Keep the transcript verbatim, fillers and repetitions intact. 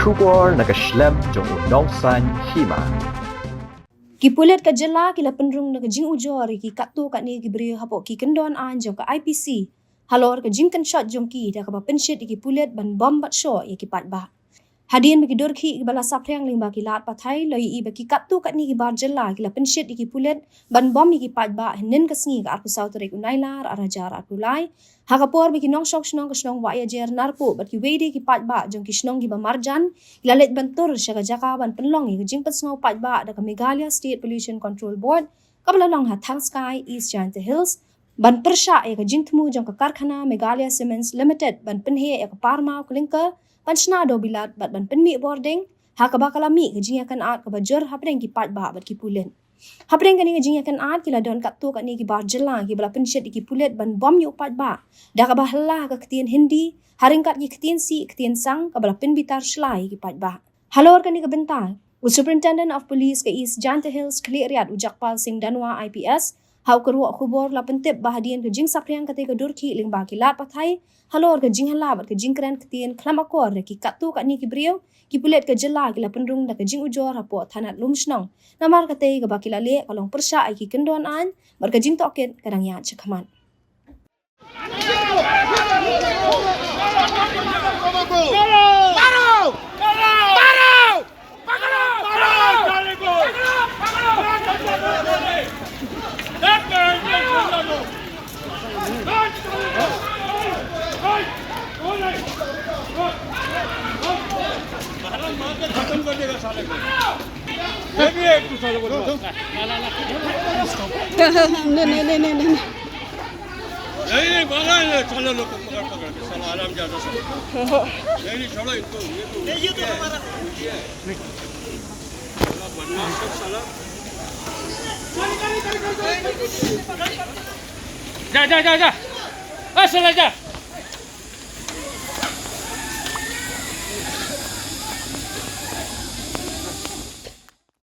Khubor na ka shlem jong u nongsan hima. Ki pulit ka jylla ki la pynrung na ka jingujor ïa ki katto katne ki briew hapoh ki kyndon aiñ jong ka I P C halor ka jingkynshoh jong ki da kaba pynshit ïa ki pulit ban bom bad shoh ïa ki paidbah. Hadien ba ki dur khih kiba la saphriang lyngba ki lad pathai la ïohi ba ki katto katne ki bar jylla ki la pynshit ïa ki pulit ban bom ïa ki paidbah hynnin ka sngi ka arphew saw tarik u Nailar arhajar arphew lai. Ha ka por ba ki nongshong shnong ka shnong Wahiajer Narpuh bad kiwei de ki paidbah jong ki shnong kiba marjan ki la leit ban tur sha ka jaka ban pynlong ïa ka jingpynsngew paidbah da ka Meghalaya State Pollution Control Board kaba la long ha Thangskai, East Jaintia Hills, ban pyrshah ïa ka jingthmu jong ka karkhana Meghalaya Cements Limited ban pynheh ïa ka parmaw klinker, ban shna dewbilat bad ban pynmih bording, ha kaba ka la mih ka jingïakynad kaba jur hapdeng ki paidbah bad ki pulit. Hapdeng kane ka jingïakynad ki la don katto katne ki bar jylla kiba la pynshit ïa ki pulit ban bom ïa u paidbah da kaba halla ha ka ktien Hindi, ha ryngkat ki ktien sih ktien sang kaba la pynbitar shlai ïa ki paidbah. Halor kane ka bynta, u Superintendent of Police ka East Jaintia Hills Khliehriat u Jagpal Singh Dhanwa I P S, ha u kyrwoh khubor la pyntip ba hadien ka jingsaphriang kata ka dur khih lyngba ki lad pathai halor ka jinghalla bad ka jingkren ktien khlem akor da ki katto katne ki briew, ki pulit ka jylla ki la pynrung da ka jingujor hapoh thanat Lumshnong. Namar kata kaba ki la leh ka long pyrshah ïa ki kyndon aiñ bad ka jingtohkit ka dang ïaid shakhmat. खत्म कर देगा साले को। ये भी है एक दूसरे को। नहीं, नहीं, नहीं, नहीं, नहीं। नहीं, नहीं, मारा है, साले लोग को पकड़, पकड़ के, साला आराम ज्यादा से। नहीं, नहीं, छोड़ो इनको, ये तो नहीं, ये तो हमारा है। साला बदमाश है, साला। जा, जा, जा, जा। ए, साला जा।